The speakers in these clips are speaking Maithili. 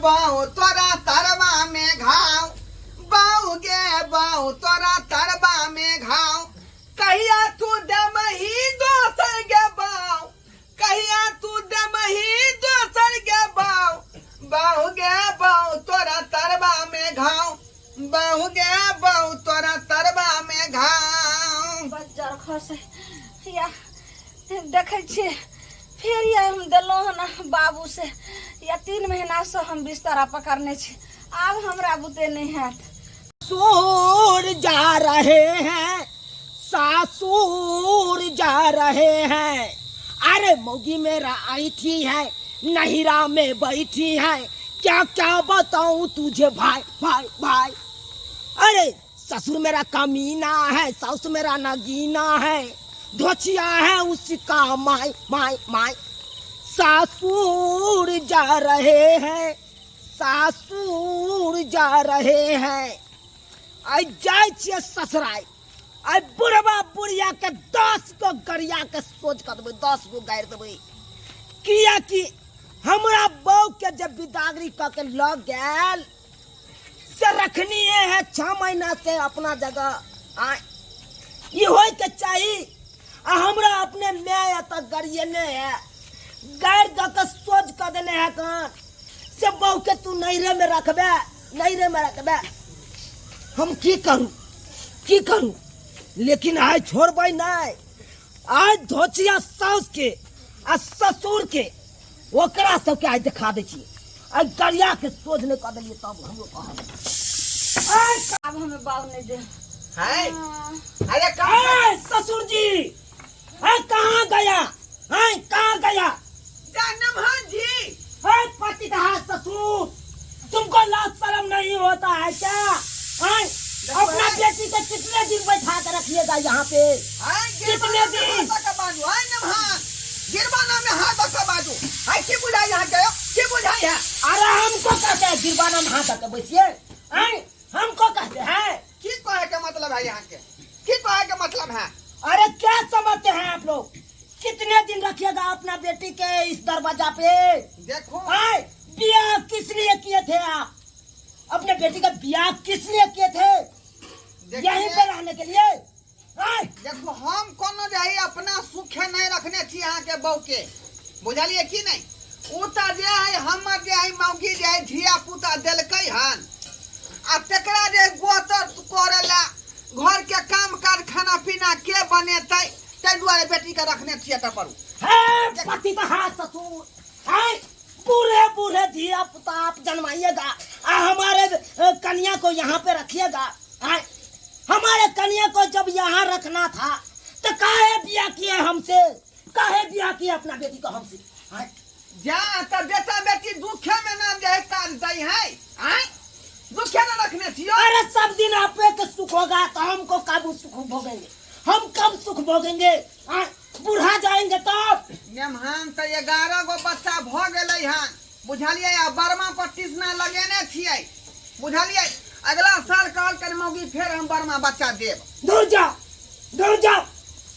बाऊ तोरा तरवा में घाव, बाऊ गे बाऊ तोरा तरवा में घाव, कहिया तू देबही दोसर गे बाऊ, कहिया तू देबही दोसर गे बाऊ, बाऊ गे बाऊ तोरा तरवा में घाव, बाऊ गे बाऊ तोरा तरवा में घाव। बज्जर खसे या देखै छियै फेर या हम देलहुँ हन बाबू से या 3 महीना से हम बिस्तारा पकड़ने छी, आब हमरा बुते नहीं हैत। ससुर जा रहे हैं, सासुर जा रहे हैं, अरे मौगी मेरा आई थी है, नहिरा में बैठी है, क्या क्या बताऊं तुझे भाई भाई भाई। अरे ससुर मेरा कमीना है, सास मेरा नगीना है, धोचिया है उसका my my my. सासुर जा रहे हैं, सासुर जा रहे हैं, आई जाय छियै ससुराल, आई बुढ़वा बुढ़िया के 10 गो गरिया के सोच कर देबै, 10 गो गारि देबै, किया कि हमरा बहू के जब बिदागरी कऽ के लऽ गेल से रखनी है 6 महीना से अपना जगह, आ ई होय के चाही, आ हमरा अपने my एतऽ गरियेने है, गारि दऽ के सोच कऽ देने है कान से बहू के तू नैहरे में रखबे, नैहरे में रखबे। हम की करू की करू, लेकिन आइ छोड़बै नहि, आइ धोचिया साउस के आ ससुर के ओकरा सबके आइ देखा दै छी, आइ गरिया के सोझ नहि कऽ देलियै तब हमरो कहब। आब हमें बाबू नहीं दे। है? हाँ। अरे कहाँ? ए, ससुर जी, है कहाँ गया, है कहाँ गया? जानम जी। है पति कहा ससुर, तुमको लाज शर्म नहीं होता है क्या? है अपना बेटी के कितने दिन बैठा के रखिएगा यहाँ पे? कितने दिन? गिरबाना में हाथ रखा बाजू, है की बुझाई यहाँ के, की बुझाई है? अरे हमको कहते हैं गिरबाना में हाथ रख के बैठिए, हैं हमको कहते हैं? की कहे के मतलब है यहाँ के, की कहे के मतलब है? अरे क्या समझते हैं आप लोग, कितने दिन रखिएगा अपना बेटी के इस दरवाजा पे? देखो आए, ब्याह किस लिए किए थे आप? अपने बेटी का ब्याह किस लिए किए थे? यहीं पे रहने के लिए? आए। देखो हम कोनो जे है अपना सुखे नहीं रखने छी अहाँ के बहू के, बुझलिए की नहीं? उ त जे है हमर जे है मौगी जे है धिया पुता देलकै हन, आ तेकरा जे गोतर करे ला घर के काम काज खाना पीना के बनेतै, ताहि दुआरे बेटी के रखने छियै एतऽ पर। हे पति बहा ससुर, है बूढ़े बूढ़े धिया पुता आप जन्माइएगा आ हमारे कन्या को यहाँ पे रखिएगा। हमारे कन्या को जब यहाँ रखना था तो काहे बियाह किए हमसे, काहे बियाह किए अपना बेटी को हमसे? जा त बेटा बेटी दुखे में ना जाए काज दै है, आय दुखे ना रखने छियो। अरे सब दिन आप के सुख होगा तो हमको कब सुख भोगेंगे, हम कब सुख भोगेंगे? आय बूढ़ा जाएंगे तब। नेमहान त 11 गो बच्चा भ गेलै हन, बुझलियै? आ बरमा पर टीसना लगेने छियै, बुझलियै? अगला साल कहलकै मौगी फेर हम बरमा बच्चा देब। दूर जाओ, दूर जाओ,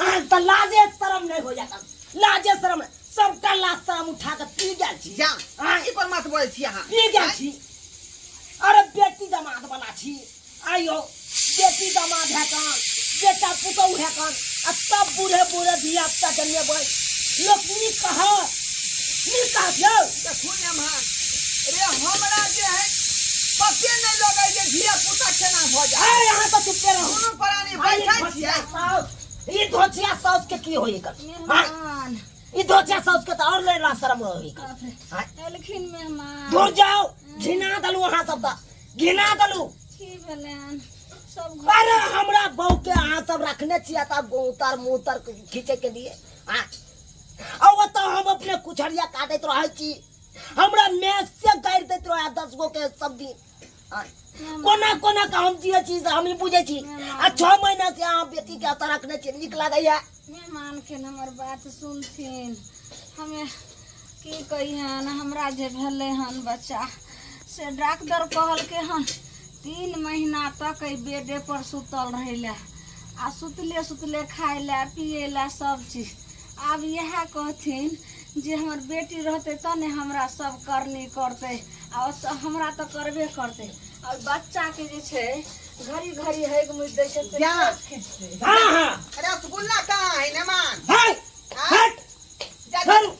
अहाँ त लाजे शरम नहीं हो जाता, लाजे शरम नहीं, सबटा लाज शरम उठा के पी गेल छी। जा, आँय। ई पर मत बोलै छी अहाँ। पी गेल छी। अरे बेटी दमाद वाला छी, आइयो बेटी दमाद है कान, बेटा पुतहु है कान, आ सब बूढ़े बूढ़े धिया पुता जन्मेबै, लोक नीक कह, नीक कह यौ। देखू नेमहान रे, हमरा जे है पते नहीं लगै जे धिया पुता केना भऽ जाय। ए, अहाँ तऽ चुप्पे रहू। दुनू प्राणी आ, ई बैठै धोतिया छियै। साउस, ई धोतिया साउस के की होई एकर? हाँ? मेहमान। ई धोतिया साउस के तऽ और ले ला शरम होई एकर। बाप रे। हाँ? एलखिन मेहमान। दूर जाओ, घिना दलू अहाँ सब तऽ, घिना दलू। की भेलनि? सब घर अरे हमरा बहू के अहाँ सब रखने छियै तऽ गोतर मुँह खींचे के लिए। हाँ? आ ओतऽ हम अपने कुछरिया काटैत रहै छी, हमरा मेज से गाड़ि दैत रहै 10 गो के सब दिन। हाँ? कोना कोना के हम जियै छी से हमही बुझै छी। आ 6 महीना से अहाँ बेटी के एतऽ रखने छी, नीक लागैया? मेहमान के हमर बात सुनथिन। हमे की कहियन, हमरा जे भेलै हन बच्चा से डॉक्टर कहलकै हन 3 महीना तक एहि बेडे पर सुतल रहै लए, आ सुतले सुतले खाय लए पिए लए सब चीज। आब इएह कहथिन जे हमर बेटी रहतै तब ने हमरा सब करनी करतै आ ओतऽ हमरा तऽ करबे करतै आ ओहि बच्चाके जे छै घड़ी घड़ी हैग मुति दै छै से जा। केश खींचतै हाँ हाँ रसगुल्ला कहाँ है नेमान हाय हट जा धरू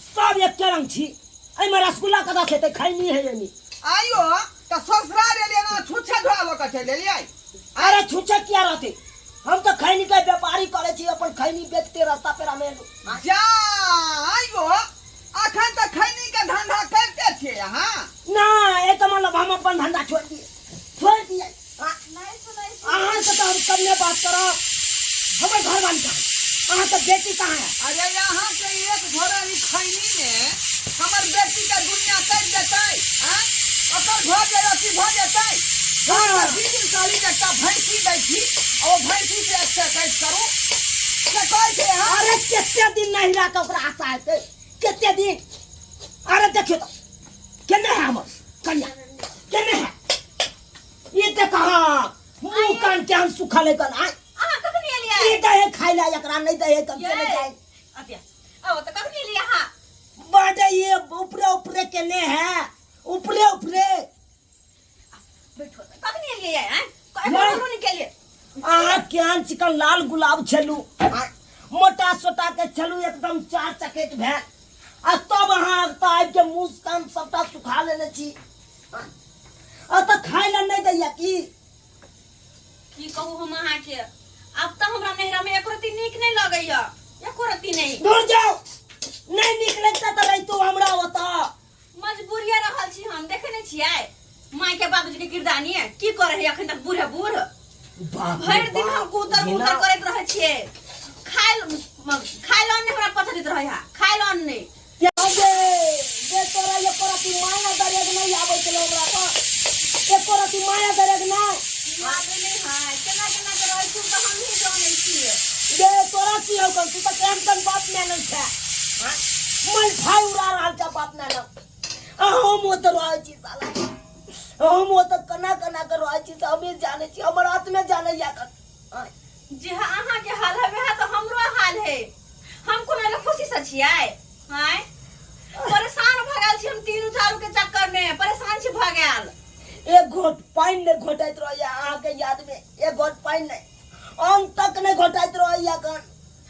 सब एके रंग छी एहिमे रसगुल्ला कतऽ खेतै खैनी है एनी आइयो तऽ ससुराल एलियै ना छुच्छे धोआ लऽ कऽ चलि एलियै अरे छुच्छे किया रहते हम तऽ खैनी के व्यापारी करै छी अपन खैनी बेचते रास्ता पेरा में एलहुँ। जा आइयो अखन तऽ खैनी के धंधा करिते छियै अहाँ ना एक मतलब हम अपन धंधा छोड़ दिए छोड़ दिए हाँ, नहि सुनै छी अहाँ से तो हम कमे बात करब हमर घरवाली कहाँ है? अहाँ के बेटी कहाँ है अरे यहाँ के एक झोरा ई खैनी में हमर बेटी के दुनिया कटि जेतै आँय ओकर भऽ जे अथी भऽ जेतै हम तऽ बीस दिन कहली जे एकटा भैंसी दै छी आ ओ भैंसी से 121 करू से कहै छै अहाँ अरे कते दिन नहीं रह के ओकरा आशा हेतै कते दिन अरे देखियो तो केने है हमर कन्या केने है ई देख हाँ मुंह कान के हम सुखा ले कन आय अहाँ कखनी एलियै ई दहे खाइ ला एकरा नहीं दहे कम से नहीं यै। खाइ अतिया अब तऽ कखनी एलियै अहाँ बड़े ये ऊपरे ऊपरे केने है ऊपरे ऊपरे बैठो तऽ कखनी एलियै आँय नहीं। कखनो नहीं केलियै अहाँ केहन चिकन लाल गुलाब छलू आँय, मोटा सोटा के छलू एकदम चार चकेट भेल आ तब अहाँ तऽ आबि के मुँह कान सबटा सुखा लेने छी आँय, आ तऽ खाय लए नहि दैया की की कहू हम अहाँके आब तऽ हमरा नैहरा में एको रत्ती नीक नहि लगैया एको रत्ती नहि दूर जाओ नहीं नीक लगता तऽ रहितो हमरा ओतऽ मजबूरिया रहल छी हम देखे नहि छियै माय के बाबूजी के किरदानी की करे है अखन तक बूढ़े बूढ़ बाप रे भरि दिन हम बाप, कूतर जेना- कूतर करैत रहै छियै खाय खाय लऽ नहि हमरा पचलित रहै है खाय लऽ नहि जे जे तोरा ये प्रति माया दरेग नहीं आबै छलै हमरा पर एको रति माया दरेग नहीं आबै नहि है केना केना के रहै छी तऽ हमही जानै छियै जे तोरा की हौ तू तऽ केहन केहन बाप माय नहि छै हाँ? मन फाइ उड़ा रहल छै बाप माय लग आ हम ओतऽ रहै छी साला हम ओतऽ केना केना के रहै छी से हमे जानै छी हमर आत्मे जानै या कन आँय। जे अहाँके हाल है वएह तऽ हमरो हाल है हम कोनो एगो खुशी से छियै आँय परेशान भऽ गेल छी हम तीनू चारू के चक्कर में परेशान छी भऽ गेल एक घोट पानि नहि घोटाइत रहैया अहाँके यादमे एक घोट पानि नहि अन्न तक नहि घोटाइत रहैया कन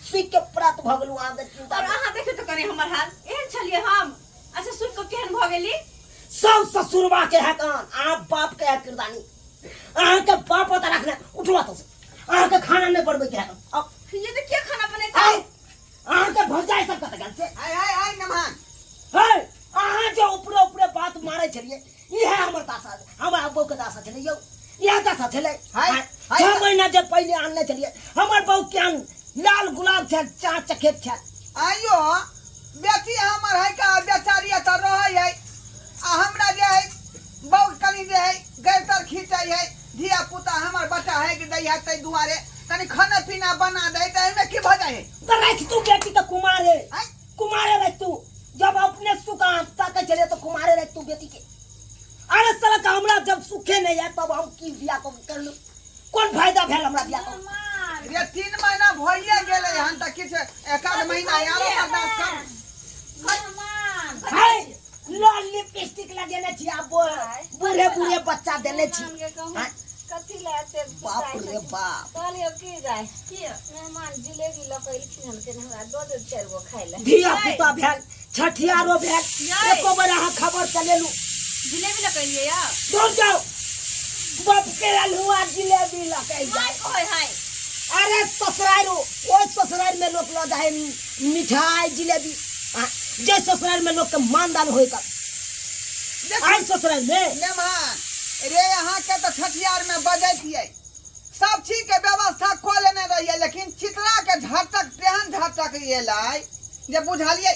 सुखि के प्राप्त भऽ गेलहुँ अहाँके चिंता और अहाँ देखियौ तऽ कनि हमर हाल एहन छलियै हम अच्छा सुनि कऽ केहन भऽ गेली सब ससुरबा के है कान अहाँ बाप के है किरदानी अहाँके बाप ओतऽ रखने उठवा तो अहाँके खाना नहि बनबै के है अब ये तऽ के खाना बनेतै आउ अहाँके भौजाई सब कतऽ गेल से आय आय आय नमहान है अहाँ जे ऊपरे ऊपरे बात मारै छलियै इएह हमर दासा हमर अब्बो के दासा छलै यौ इएह दासा छलै हाय, हाय। 6 महीना जे पहिले आनने छलियै हमर बहू केहन लाल गुलाब छल चार चखेत छल आइयो बेटी हमर है का बेचारी एतऽ रहै है आ हमरा जे है बहुत कनि जे है गैर खींचै है धिया पुता हमर बच्चा है कि दै है ताहि दुआरे कनि खाना पीना बना दै तऽ एहिमे की भऽ जाइ है तऽ राखि तू बेटी के कुमारे आँय? कुमारे रख तू जब अपने सुख ताके चले तो कुमारे रख तू बेटी के अरे साला का हमरा जब सुखे नहीं है तब हम की बियाह को कर लू कौन फायदा भेल हमरा बियाह को रे 3 महीना भइए गेलै हन तऽ किछु एकाध महीना आरो बर्दाश्त कर मेहमान हाय लाल लिपस्टिक लगेने छी आब बूढ़े बूढ़े बच्चा देने छी मेहमान के कहूँ आँय? कथी लए एते बाप रे बाप कहलियौ की गाय की मेहमान जिलेबी लऽ कऽ एलखिन हन के हमरा दऽ दे चारि गो खाय लए धिया पुता भेल छठियारो भेल यै। एको बेर अहाँ खबर चलेलू जिलेबी लऽ कऽ एलियै या दौड़ जाओ बाप के अलहुआ जिलेबी लऽ के माय जाए कहै है अरे ससुराल ओहि ससुराल में लोग लऽ जाए मिठाई जिलेबी आ, जे ससुराल में लोग के मानदान होय कर आइ ससुराल में मेहमान रे अहाँके तऽ छठियार में बजैतियै सब चीज के व्यवस्था कऽ लेने रहियै लेकिन चितरा के झटक तेहन झटक एलै जे बुझलियै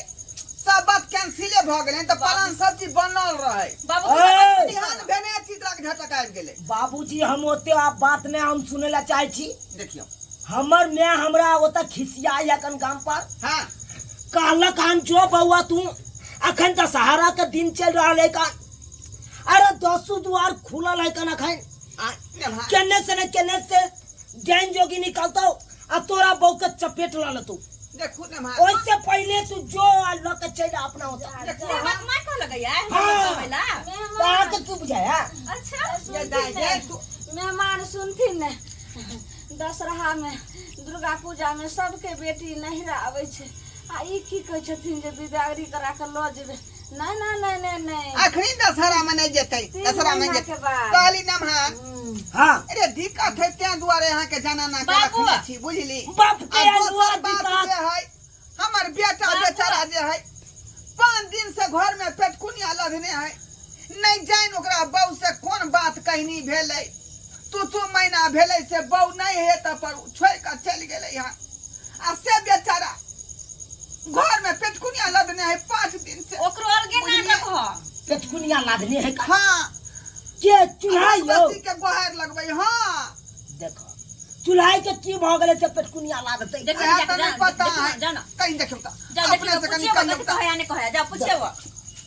सब बात कैंसिले भऽ गेलै तऽ पलान सब चीज बनल रहै बाबू ए! बिहान भेने चितरा के झटक आबि गेलै बाबूजी हम ओते आब बात नहि हम सुनै लए चाहै छी देखियौ हमर माय हमरा ओतऽ खिसिया अखन गाम पर हाँ कहलक हन जो बौआ तू अखन तऽ सहारा के दिन चलि रहल है कन अरे दसो द्वार खुलल है कन अखन आ, केने से ने केने से जैन जोगी निकलतो आ तोरा बहू के चपेट ल लेतो देखू ने माँ ओहिसे पहिले तू जो आ लऽ के चलि आ अपना ओतऽ से बात माय कहलक यार हाँ। हमरा तऽ अहाँके की बुझाया अच्छा जे दाइ जे तू मेहमान सुनथिन ने दशहरामे दुर्गा पूजामे सबके बेटी नैहरा आबै छै आ ई की कहै छथिन जे बिदागरी करा कऽ लऽ जेबै नहि नहि नहि नहि नहि अखनी दशहरा में नहीं जेतै तीन दशहरा में महीना जेतै के बाद। कहली नमहान हाँ अरे दिक्कत है तें दुआरे अहाँ के जनाना के बाबू। रखने छी बुझली बाप के आ दोसर अनुआ बात दिक्कत जे है हमर बेटा बेचारा जे है 5 दिन से घर में पेटकुनिया लधने है नहीं जान ओकरा बहू से कोन बात कहनी भेलै तू तू महीना भेलै से बहू नहीं है तऽ पर छोड़ कऽ चलि गेलै हँ आ से बेचारा घर में पेटकुनिया लदने है 5 दिन से ओकरो अलगे नाटक ह पेटकुनिया लादने है का हाँ के चूल्हा यौ भगवती के गोहार लगबै हाँ देखो चूल्हा के की भऽ गेलै से पेटकुनिया लादतै देखो इएह जा तऽ जा नहि पता देखो है जा ना कहीं देखियौ तऽ जा अपने देखियो से कनि पूछियो कहियौ कथी तऽ कहया नहीं कहया जा पूछियो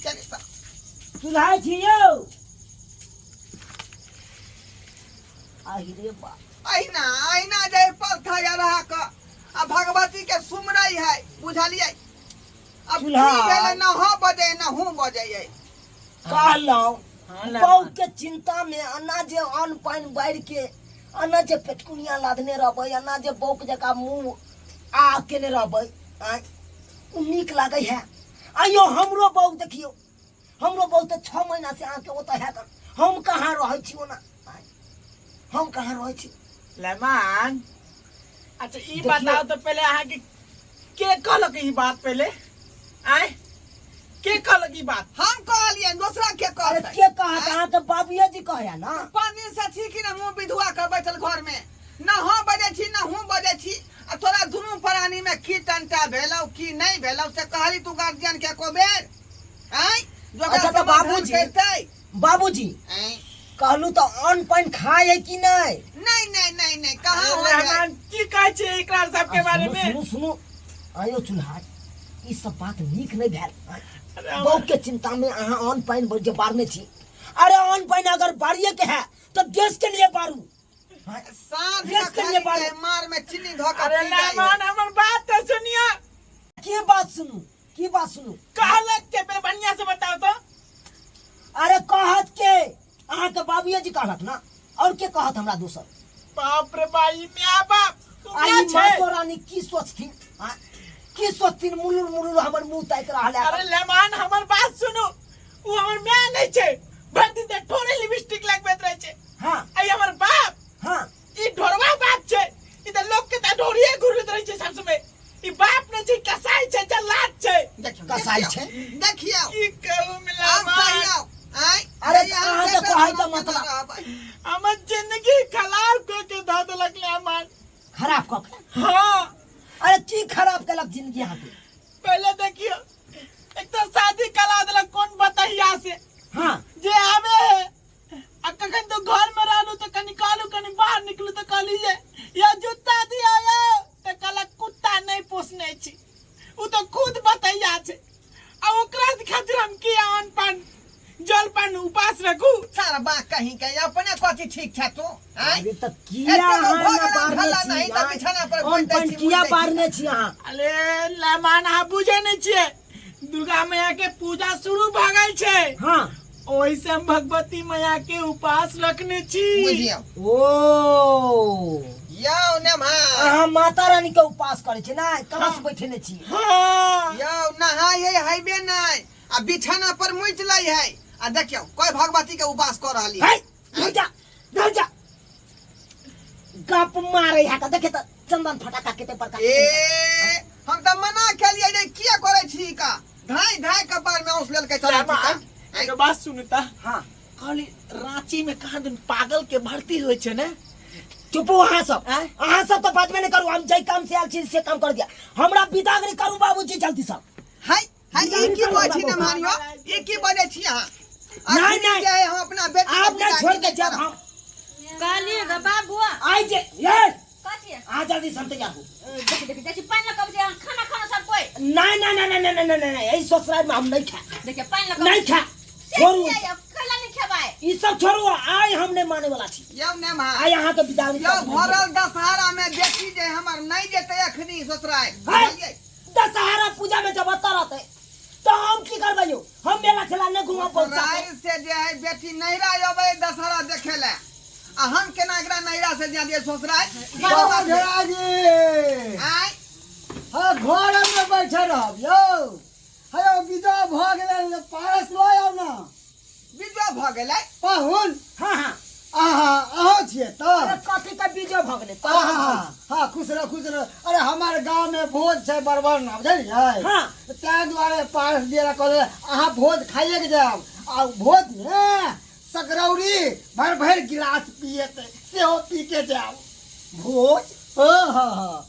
चलिए तऽ चूल्हा छी यौ आहि रे बा अहिना अहिना जे पलथा या रहा क आ भगवती के सुमरै है बुझलियै अब की चूल्हा। भेलै न ह बजै न हूँ बजै है कहलहुँ हाँ, ले बहू के चिंता में अना जे अन्न पानि बाढ़ि के अना जे पेटकुनिया लादने रहबै अना जे बौक जकाँ मुँह आ केने रहबै आँय ओ नीक लागै है आइयो हमरो बहू देखियौ हमरो बहू तऽ 6 महीना से अहाँके ओतऽ है तऽ हम कहाँ रहै छी ओना आँय हम कहाँ रहै छी लेमान अच्छा ई देखियौ। बताओ तो पहले अहाँ के के कहलक ई बात पहले आय के कहलक ई बात हम कहलियै दोसरा के अरे कहतै के कहत अहाँके बाबुए जी कहया ना पानी से छी कि ना मुंह विधवा के बैठल घर में न हाँ बजै छी न हूँ बजै छी आ तोरा दुनू प्राणी में की टंटा भेलौ की नहीं भेलौ से कहली तू गार्जियन के एको बेर आँय जो ओकरा अच्छा तऽ समाधान बाबूजी। करतै बाबूजी आँय कहलू तऽ अन्न पानि खाय है कि नहीं नहीं नहीं नहीं नहीं कहाँ हो जाए रहमान की कहै छै एकरा सबके बारे सुनू में सुनू सुनू आयो चूल्हा ई सब बात नीक नहीं भेल अरे हम- बहू के चिंता में अहाँ अन्न पानि जे बारने छी अरे अन्न पानि अगर बारिए के है तो देश के लिए बारू साँझ देश के के लिए खाली बारू के मार में चीनी धो के अरे पी जाइ है। रहमान हमर बात तो सुनियो की बात सुनू की बात सुनू कहलक के पहले बढ़िया से बताओ तो अरे कहत के अहाँ के बाबूए जी कहलक ना और के कहत हमरा दोसर बाप रे बाई मिया बाप तू आई क्या छै मातो रानी की सोचथिन आ? की सोचथिन मुलुर मुलुर हमर मुंह ताकि रहल है अरे लेमान हमर बात सुनू उ हमर माय नहीं छै भरि दिन तऽ ठोरे लिपस्टिक लगबैत रहै छै हाँ आई हमर बाप हाँ ई ढोरवा बाप छै ई तऽ लोक के तऽ ढोरिए घुरैत रहै छै सब समय ई बाप नै छै कसाई छै जल्लाद छै देखियौ कसाई देखियौ, छै। देखियौ की कहू आब मिलामा कहियौ आँय अरे नहीं, हम अहाँ के जेबै कहै के हम मतलब। केना रहबै? हमर जिंदगी खराब कऽ के धऽ देलक लेमान खराब कऽ के हाँ अरे की खराब केलक जिंदगी अहाँ के पहले देखियो एक तो शादी करा देलक कोन बतहिया से हाँ जे आबे है आ कखन तो घर में रहलू तो कनी कहलू कनी बाहर निकलू तो कहली जे या जूता दिया यौ तो कहलक कुत्ता नहीं पोसने छी उ तो खुद बतैया छै आ ओकरा खातिर हम की अन्न पान जल पान उपास रखू सारा बा कहीं के अपने कथी ठीक छै तू आँय? अरे तऽ किया एते अहाँ भऽ ना गेल बारने हल्ला छी नहि तऽ आँय? बिछाना पर अन्न घुमि दै पानि छी, किया मुड़ि दै छी। बारने छी अहाँ अरे लमान अहाँ बुझे नहीं छियै दुर्गा मैया के पूजा शुरू भऽ गेल छै हाँ ओहि से हम भगवती मैया के उपास रखने छी बुझियौ ओ यौ ने भाई अहाँ माता रानी के उपास करै छी ना कलश बैठेने छी हाँ यौ नहाय हैबे नहि आ बिछाना पर मुइत लै है आ देखियौ कोई भगवती के उपास कऽ रहली है धर जा धर जा गप मारे है का देखे त चंदन फटाका केते बड़का ए हम तऽ मना केलियै रे किया करै छी का धाय धाय कपार में औस लेलकै चलै छी का एगो बात सुनता हाँ कहली रांची में कहाँ दिन पागल के भर्ती होइ छै ने चुप हो अहाँ सब आँय? अहाँ सब तो बाजबे नहीं करू हम जै काम से आयल छी से काम कर दिया हमरा विदागरी करू बाबूजी जल्दी सब हाय हाय ई की कहै छी ने मानियो ई की बजै छी अहाँ नहीं, अखनी नहीं। जे है हम अपना बेटी के आप नहीं विदागरी छोड़ के नहि जब करब। हम कहलिए गे बाबू आई जे ये कथी आ जल्दी से हम तैयार हो देख देख देखी पानि लऽ कऽ जे खाना खाना सब कोई नहीं नहीं नहीं नहीं नहीं नहीं नहीं यही ससुराल में हम नहीं खा देखिए पानि लऽ कऽ नहीं खा छोड़ू कैला नहीं खेबै ई सब छोड़ू, आइ हम नहि माने वाला छी। यौ नेमहा, आइ अहाँके विदागरी यौ भरल दशहरा में बेटी जे हमर नहीं जेतै अखनी ससुराल। है। बुझलियै? दशहरा पूजा में जब ओतऽ रहतै तऽ हम की करबै यौ? हम मेला ठेला नहि घुमब बहुत ससुराल से जे है बेटी नैहरा अबै दशहरा देखे ले, आ हम केना एकरा नैहरा से जा दियै ससुराल? बाबा घेराजी। आय। हाँ, घर में बैठे रहब यौ। हे विदा भऽ गेलै, पारस लऽ आउ ने। विदा भऽ गेलै? पाहुन। हाँ हाँ। अहाँ अहाँ छियै तऽ? अरे कथी के बीजो भऽ गेलै? हाँ हाँ, खुश रह, खुश रह। अरे हमार गाँव में भोज छै बड़बड़ ना, बुझलियै? हाँ। ताहि दुआरे पारस दिअ कहले अहाँ भोज खाइए के जायब, आ भोज में सकरौरी भरि भरि गिलास पिएतै, सेहो पी के जायब। भोज? हाँ हाँ हाँ।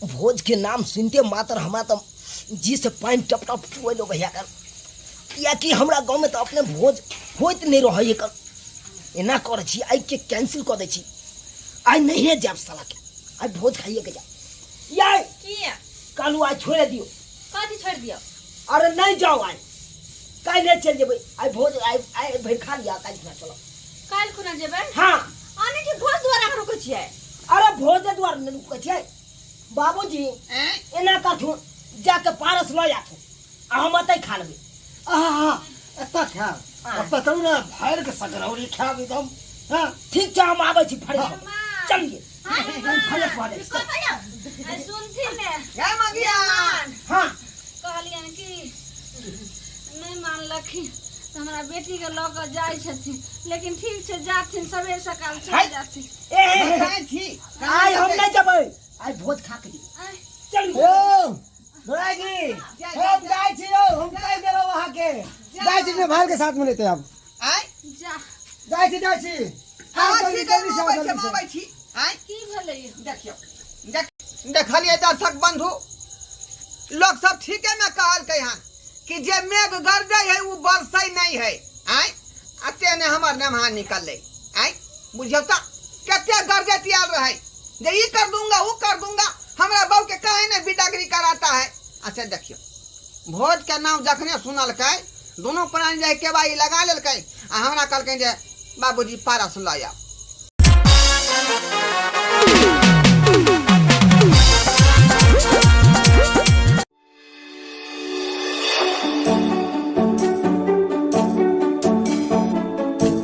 भोज के नाम सुनते मात्र हमरा तऽ जी से पानि टप टप चुअय लगैया कर, कियाकि हमरा गाँवमे तऽ अपने भोज होइत नहि रहै एकर। एना करै छी, आइ के कैंसिल कऽ दै छी, आइ नहिए जायब सालाके, आइ भोज खाइए के जायब। याय। किया? कालू आइ छोड़ि दियौ। कथी छोड़ि दियौ? अरे नहि जाउ, आइ काल्हि चलि जेबै। आइ भोज आइ आइ भरि खा लिअ, काल्हि खुना चलब। काल्हि खुना जेबै? हाँ। आने के भोज द्वारा अहाँ रुकै छियै? अरे भोजे द्वारा नहि रुकै छियै बाबूजी। ऐं? एना करथुन, जाके पारस लऽ आथुन आ हम एतै खा लेबै। आहा, एतऽ खायब? एतऽ चलू ने, भरि के सकरौरी खायब एकदम। हाँ। ठीक छै, हम आबै छी फ्रेश भऽ के। चलिए, फ्रेश भऽ जाइ छी। सुनथिन ने। जय मगिया। हाँ। कहलियनि कि नहि मानलखिन तऽ हमरा बेटीके लऽ कऽ जाइ छथिन, लेकिन ठीक छै, जाथिन, सबेर सकाल चलि जाथिन। ए हे हे, बताइ छी। आइ हम नहि जेबै, आइ भोज खा के जेबै। आँय। चलिए। यौ धोराजी, हम जाइ छी यौ, हम कहि देलहुँ अहाँके, जाइ छी भाई के साथ में लेते आब। आय। जा। जाइ छी, जाइ छी। हाँ, जल्दी, ठीक है, जल्दी से आओ, आबै छी, जल्दी से। आबै छी। आय। की भेलै यौ? देखियौ, देखलियै दर्शक बंधु, लोग सब ठीके में कहलकै हन कि जे मेघ गरजै है ओ बरसै नहीं है। आय, अते ने हमर नेमहा निकललै। आय, बुझियौ तऽ कते गरजैत आयल रहै जे ई कर दूंगा वो कर दूंगा, हमरा बहू के काहे ने बिदागरी कराता है। अच्छा देखियौ, भोज के नाम जखने सुनलकै दोनों प्राणी जाय केबाई लगा लेलकै आ हमरा कहलकै जे बाबूजी पारस लऽ आउ।